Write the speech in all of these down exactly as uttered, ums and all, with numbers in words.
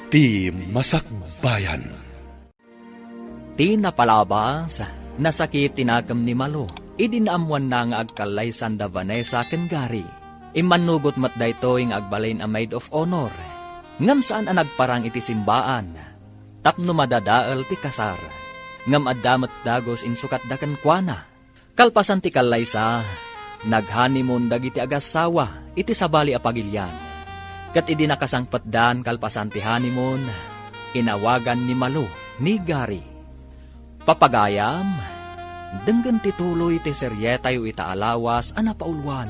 Ti Masakbayan. Ti napalabas, nasakit ti nakem ni Malo idi naammoanna nga agkallaysan da Vanessa ken Gary. Immannugot met daytoy nga agbalin a maid of honor, ngem saan a nagparang iti simbaan tapno madadael ti kasar. Ngem adda met dagus insukatda kenkuana. Kalpasan ti kallaysa, nag-honeymoon dagiti agassawa iti sabali a pagilian. Ket idi nakasangpetdan kalpasan ti honeymoon, inawagan ni Malo ni Gary. Papagayam, denggen ti tuloy ti serietayo ita a lawas a napauluan.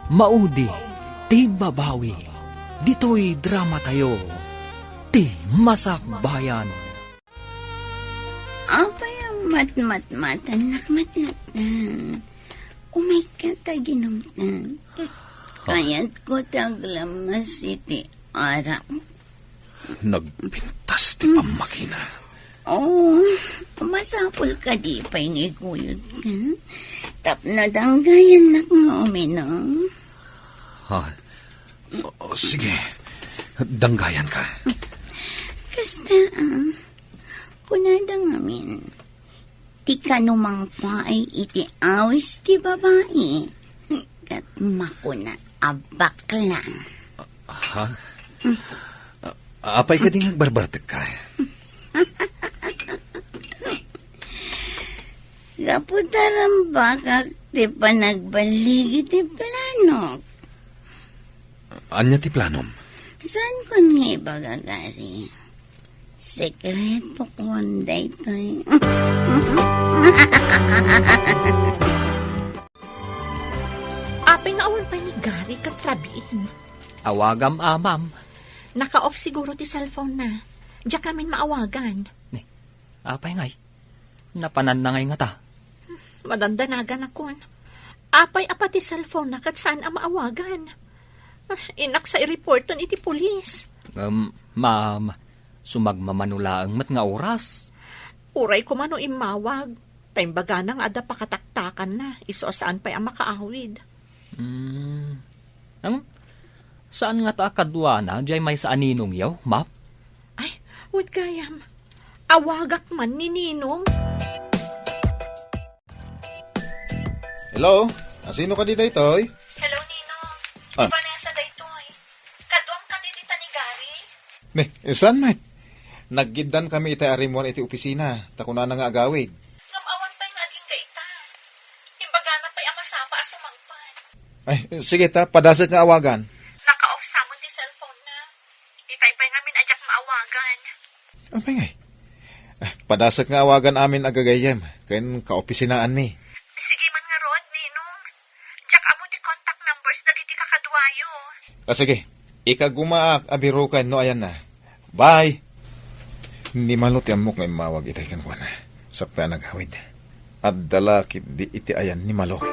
Maudi ti babawi. Ditoy dramatayo, ti Masakbayan. Apay a matmatmatannak met laeng? Umayka ta ginumtan. Kayatko ti aglammas iti arak. Nagpintas ti pammakina. Oh, masapul kadi pay nga iguyodka? Tapno danggayannak nga uminom. Ha? O, sige. Danggayanka. Kasta, ah. Kunada ngamin, ti kano mangpaay iti awis ti babai, ket makuna a bakla. Ha? A-, apay kadi nga agbarbartekka? Gapu ta rambakak ti panagballig iti planok. Ania ti planom? Saanko nga ibaga, Gary? Sekreto kon daytoy. Apay nga awan pay ni Gary ket Rabin? Awagam, a, ma'am. Naka-off siguro ti cellphone na. Diak ngamin maawagan. Ni, apay ngay? Napananna ngay ngata? Madandanaganakon. Apay a pati cellphone na ket saan a maawagan? Ah, innak sa i-reporton iti pulis. Um, ma'am, sumagmamano laeng met nga oras. Uray koma no immawag, ta imbagana nga adda pakataktakanna, isu a saan pay a makaawid. Hmm. Ang saan ngata a kaduana, diay maysa a ninongyo, ma'am? Ay, wen gayam. Awagak man ni Ninong. Hello? Asino kadi daytoy? Hello, Ninong. Ah. Vanessa daytoy. Kaduam kadi dita ni Gary? Ni, saan met? Naggiddaan kami itay a rimmuar iti opisina, ta kunana nga agawid. Ngem awan pay nga agingga ita. Imbagana pay a masapa a sumangpet. Ay, sige ta, padasek nga awagan. Naka-off sa amon ti cellphone na. Itay pay ngamin a diak maawagan. Apay ngay? Ah, padasek nga awagan amin a gagayyem ken kaopisinaanmi. Sige man ngarud, Ninong. Diak ammo ti contact numbers dagiti kakaduayo. Ah, sige. Ikagumaak a biroken no ayanna. Bye! Ni Malo ti ammok nga immawag itay kenkuana. Sakbay a nagawid. Adda la ketdi iti ayan ni Malo.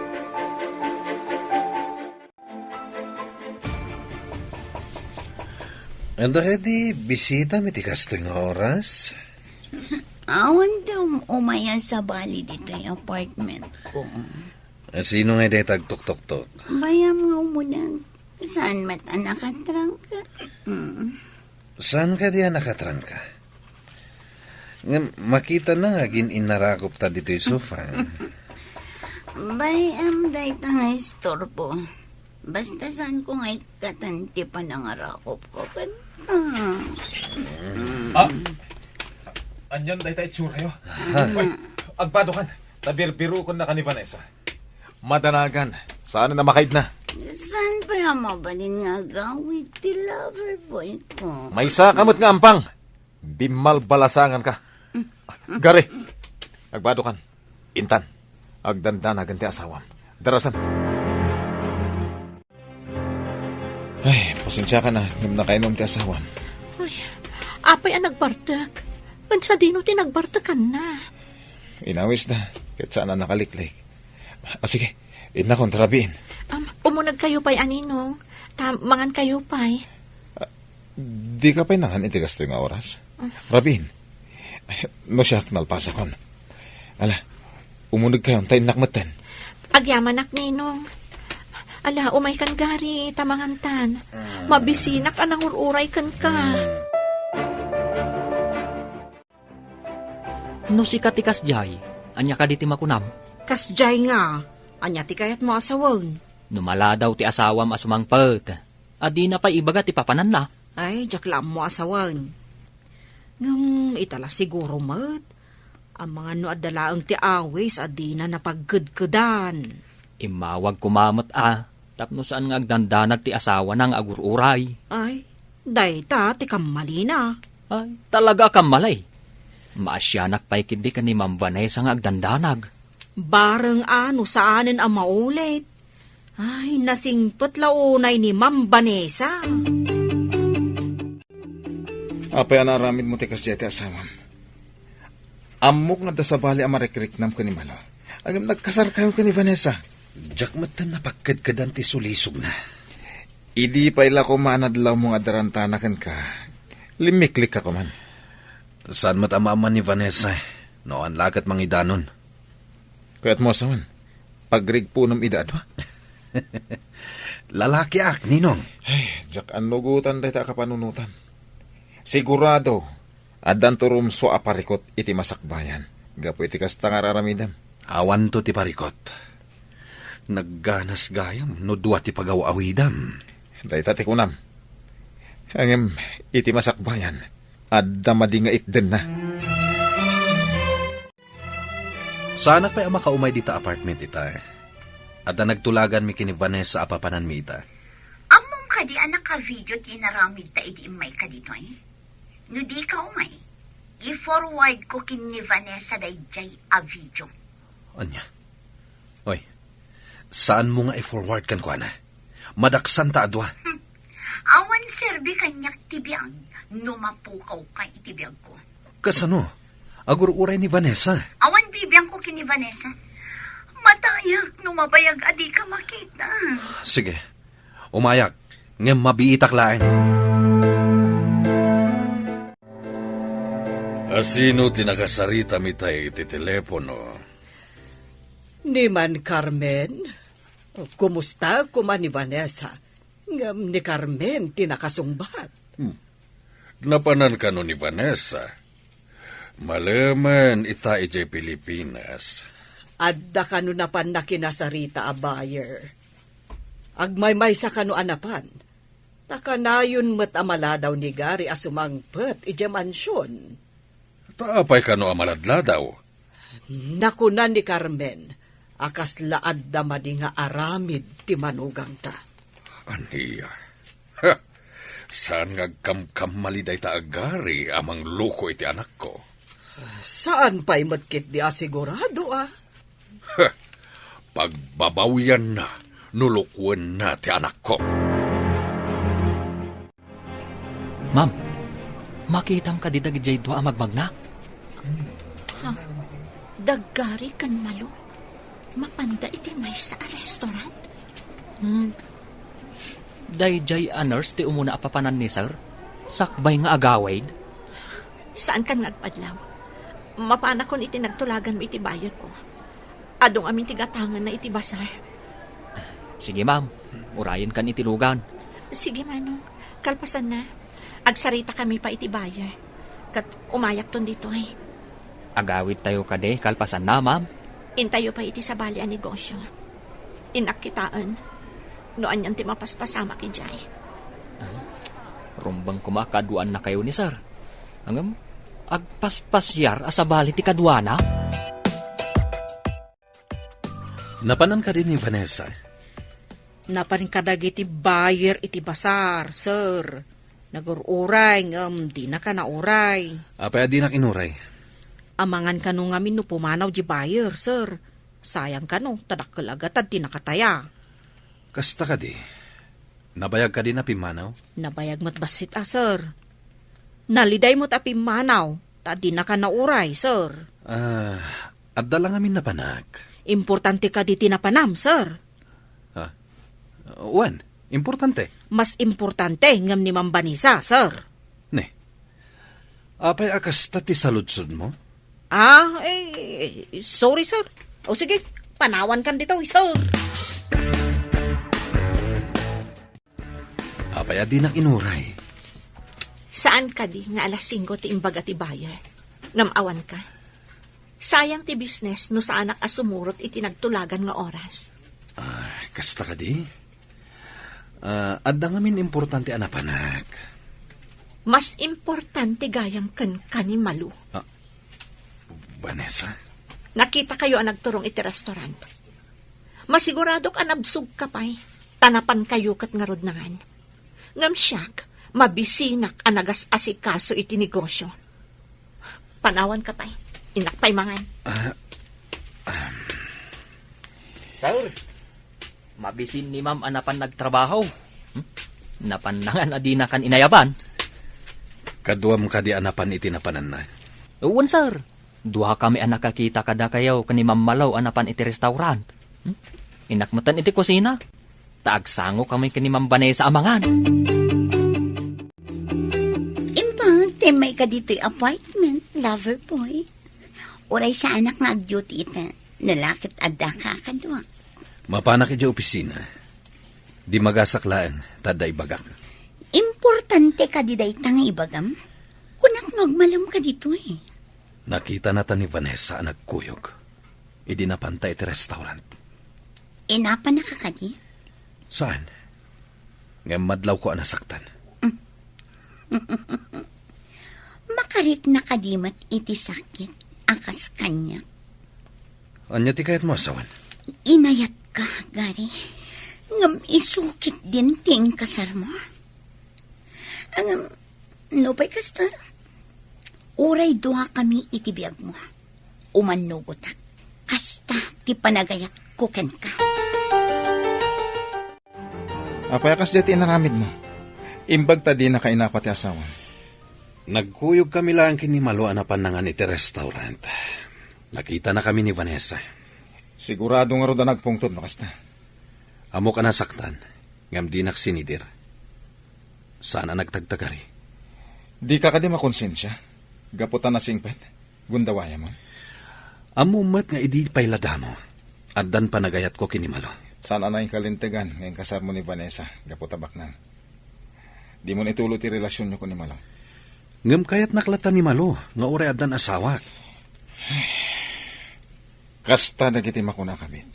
Adda kadi bisitam iti kastoy nga oras? Awan ti um-, umay a sabali ditoy apartment ko. Sino ngay dayta agtuktoktok? Bayam nga umuneg. Saan met a nakatrangka? Mm. Saan kadi a nakatrangka? Ngem makitana nga agin-innarakopta ditoy sofa. Bay-am dayta nga istorbo. Basta saanko nga ikkatan ti panangarakopko kenka. Ah! Anian dayta itsuratayo? Ha? Ay, agbadokan. Ta birbirokennak ni Vanessa. Madanagan. Saan a makaidna? Saan pay a mabalin nga agawid ti lover boy ko? Maysaka met nga ampang. Bimmalbalasanganka. Gary, agbadokan. Intan, agdandanagan ti asawam. Darasan. Ay, pasensiakan a, ngem nakainom ti asawam. Ay, apay a nagbartek? Wen sadino ti nagbartekanna? Inawisda, ket saan a nakaliklik. Ah, sige, innakon ta rabiin. Am, umunegkayo pay a, Ninong, ta mangankayo pay. Ah, dika pay nangan iti kastoy nga oras? Ah. Rabiin. No siak, nalpasakon. Ala, umunegkayon ta innak metten. Agyamanak, Ninong. Ala, umaykan, Gary, ta mangantan. Mabisinak a nangur-uray kenka. No sika ti kasdiay, ania kadi ti makunam? Kasdiay nga, ania ti kayatmo a sawen? No maladaw ti asawam a sumangpet, a dina pay ibaga ti papananna? Ay, diak la ammo a sawen. Ngem ita la siguro met, amangan no adda laeng ti awis a dina napagkedkedan. Immawag koma met a, tapno saan nga agdandanag ti asawana nga agur-uray. Ay, dayta ti kammalina. Ay, talaga a kammali. Maasianak pay ketdi ken ni Ma'am Vanessa nga agdandanag. Bareng a no saanen a maulit. Ay, nasingpet la unay ni Ma'am Vanessa. Apay a naaramidmo ti kasdiay ti asawam? Ammok nga adda sabali a marikriknam ken ni Malo. Ngem nagkasarkayon ken ni Vanessa. Diak metten napagkedkedan ti sulisogna. Idi pay la koma a nadlawmo nga adda rantana kenka, limmiklikka koman. Saan met a maamman ni Vanessa, no awan la ket mangidanon. Kayatmo a sawen, pagrigpunem ida a dua? Lalakiak, Ninong. Ay, diak annugotan dayta a kapanunotam. Sigurado, addanto rumsua a parikot iti masakbayan, gapu iti kasta nga ar-aramidem. Awanto ti parikot. Nagganas gayam no dua ti pagaw-awidam. Dayta ti kunam. Ngem iti masakbayan, adda madi nga itdenna. Saanak pay a makaumay dita apartment ita. Adda nagtulaganmi ken ni Vanessa a papananmi ita. Ammom kadi a naka-video ti inaramidta idi immayka ditoy? No dika umay, i-forward ko ken ni Vanessa daydiay a video. Ania? Oy, saanmo nga i-forward kenkuana? Madaksanta a dua. Hmm. Awan serbi kaniak ti biag no mapukawka iti biagko. Kasano? Agur-uray ni Vanessa. Awan bibiangko ken ni Vanessa. Matayak no mabayag a dika makita. Sige. Umayak, ngem mabiitak laeng. Asino ti nakasaritam ita iti telepono? Ni Man Carmen? Kumusta koma ni Vanessa? Ngem ni Carmen ti nakasungbat. Hmm. Napanan kano ni Vanessa? Malemen ita idiay Pilipinas. Adda kano napan nakinasarita a buyer. Agmaymaysa kano a napan. Ta kanayon met a maladaw ni Gary a sumangpet idiay mansion. Ta apay kano a maladladaw? Nakuna ni Carmen a kasla adda madi nga aramid ti manugangta. Ania? Ha! Saan nga agkamkamali dayta a Gary a mangloko iti anakko? Saan pay met ketdi a sigurado, a? Ha! Pagbabawianna no lokoenna ti anakko. Ma'am, makitam kadi dagidiay dua a magmagna? Ha? Da Gary ken Malo? Mapanda iti maysa a restaurant? Hmm. Daydiay a nurse ti umuna a papanan ni Sir? Sakbay nga agawid? Saankan nga agpadlaw. Mapanakon iti nagtulaganmo iti buyer ko. Adu ngamin ti gatanganna iti basar. Sige, ma'am. Urayenkan iti lugan. Sige, Manong. Kalpasanna, agsaritakami pay iti buyer. Ket umayakton ditoy. Agawidtayo kadi kalpasanna, ma'am? Intayo pay iti sabali a negosyo. Innak kitaen no anian ti mapaspasamak idiay. Rumbeng koma a kaduannakayo ni Sir. Ngem, agpaspasiar a sabali ti kaduana? Napanan kadi ni Vanessa? Napan kadagiti buyer iti basar, sir. Nagur-uray, ngem dinaka nauray. Apay a dinak inuray? Amangan kano ngamin no pumanaw di buyer, sir. Sayang kano, ta dakkel a gatad ti nakataya. Kasta kadi? Nabayag kadi a pimmanaw? Nabayag met bassit a, sir. Naliday met a pimmanaw, ta dinaka nauray, sir. Ah, adda la ngamin napanak. Importante kadi ti napanam, sir? Ha? Wen, importante. Mas importante ngem ni Ma'am Vanessa, sir. Ne. Apay a kasta ti saludsodmo? Ah, eh, sorry, sir. O sige, panawankan ditoy, sir. Apay a dinak inuray? Saan kadi nga alas singko ti imbaga ti buyer? Ngem awanka? Sayang ti business no saanak a sumurot iti nagtulagan nga oras. Ah, kasta kadi? Ah, adda ngamin importante a napanak. Mas importante gayam kenka ni Malu. Ah, Vanessa? Nakitakayo a nagturong iti restaurant. Masiguradok a nabsogka pay, ta napankayo ket ngarud nangan. Ngem siak, mabisinak a nagas-asikaso iti negosio. Panawanka pay, innak pay mangan. Ah, um. Sir, mabisin ni Ma'am a napan nagtrabaho. Hmm? Napan nangan a dinakan inayaban. Kaduam kadi a napan iti napananna? Wen, sir. Duakami a nakakita kadakayo ken ni Ma'am Malo a napan iti restaurant. Hmm? Innak metten iti kusina. Ta agsangokami ken ni Ma'am Vanessa a mangan. Imbag ti maikka ditoy apartment, lover boy. Uray saanak nga ag-duty ita, no la ket addaka a kadua. Mapanak idiay opisina. Dimagasak laeng, ta adda ibagak. Importante kadi dayta nga ibagam? Kunak no agmalem ka ditoy. Nakitanata ni Vanessa a nagkuyog idi napanta iti restaurant. Inapanaka kadi? Saan? Ngem madlawko a nasaktan. Makarikna kadi met iti sakit a kas kaniak? Ania ti kayatmo a sawen? Inayatka, Gary. Ngem isu ketdin ti inkasarmo. Ngem, nupay kasta, uray duakami iti biagmo. Umannugotak. Kasta ti panagayatko kenka. Apay a kasdiay ti inaramidmo? Imbag ta dinaka inapa ti asawam. Nagkuyogkami laeng ken ni Malo a napan nangan iti restaurant. Nakitanakami ni Vanessa. Sigurado ngarud a nagpungtod no kasta. Ammok a nasaktan, ngem dinak sinidir. Saan a nagtagtagari. Dika kadi makonsensia? Gapu ta nasingpet? Gundawayamon? Ammom met nga idi pay la damo, addan panagayatko ken ni Malo. Saan a nainkalintegan nga inkasarmo ni Vanessa gapu ta baknang. Dimon ituloy ti relasionyo ken ni Malo. Ngem kayatnak latta ni Malo nga uray addan asawak. Kasta dagiti makunakami.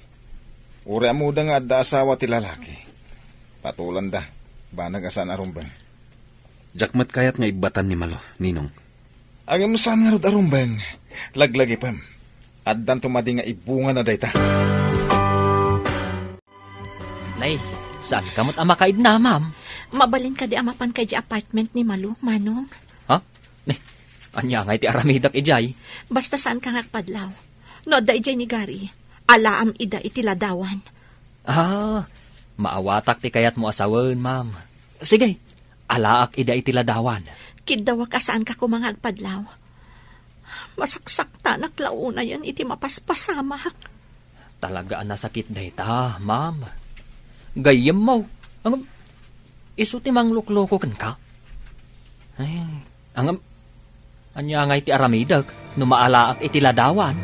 Uray ammoda nga adda asawa ti lalaki, patulanda, banag a saan a rumbeng. Diak met kayat nga ibbatan ni Malo, Ninong. Ngem saan ngarud a rumbeng, laglagipem. Addanto madi nga ibungana dayta. Nay, saanka met a makaidna, ma'am? Mabalin kadi a mapanka idiay apartment ni Malo, Manong? Ha? Nay, ania ngay ti aramidek idiay? Basta saanka nga agpadlaw. No adda idiay ni Gary, alaam ida iti ladawan. Ah, maawatak ti kayatmo a sawen, ma'am. Sige, alaak ida iti ladawan. Kiddawak a saanka koma nga agpadlaw. Masaksaktanak la unayen iti mapaspasamak. Talaga a nasakit dayta, ma'am. Gayyemmo, ngem isu ti manglukloko kenka. Ay, ngem, ania ngay ti aramidek no maalaak iti ladawan?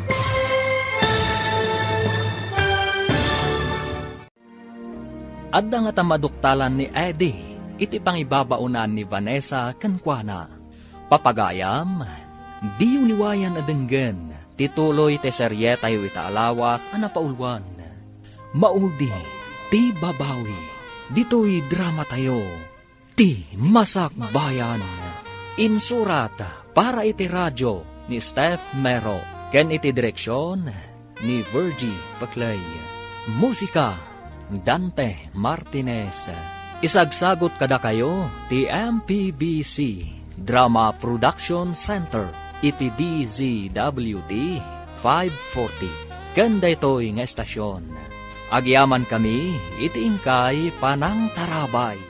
Adda ngata maduktalan ni Eddie iti pangibabaonan ni Vanessa kenkuana. Papagayam, diyo liwayan a denggen ti tuloy ti serietayo ita a lawas a napauluan. Maudi ti babawi ditoy dramatayo, Ti Masakbayan. Insurat para iti radio ni Steph Mero ken iti direksion ni Virgie Paclay. Musika, Dante Martinez. Isagsagut kadakayo ti M P B C Drama Production Center iti D Z W T five forty. Ken daytoy nga estasion, agyamankami iti inkay panangtarabay.